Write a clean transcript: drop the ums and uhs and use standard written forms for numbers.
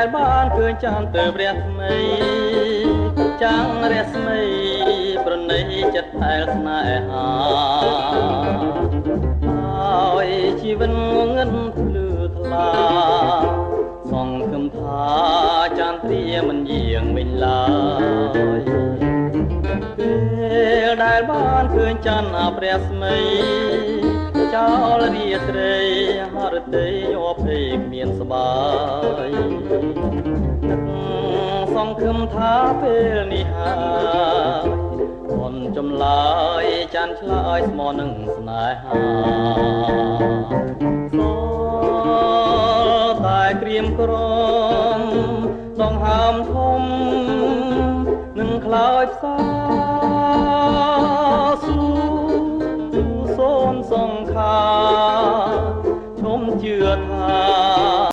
ដែលបានឃើញចានទៅរស្មី ចាំងរស្មីប្រណីចិត្តផែលស្នេហា ហើយជីវិតងងឹតភ្លឺថ្លា សង្ឃឹមថាចានត្រាមិនយាងវិញឡើយ។ ពេលដែលបានឃើញច័ន្ទអព្រះស្មី ចោលរាត្រីហរតីយភ័យគ្មានស្បាយ នឹកសង្ឃឹមថាពេលនេះហើយ អូនចម្លើយចាន់ឆ្លើយស្មនឹងស្នេហា សល់តែក្រៀមក្រំដងហើមធំ នឹងខ្លោចផ្សា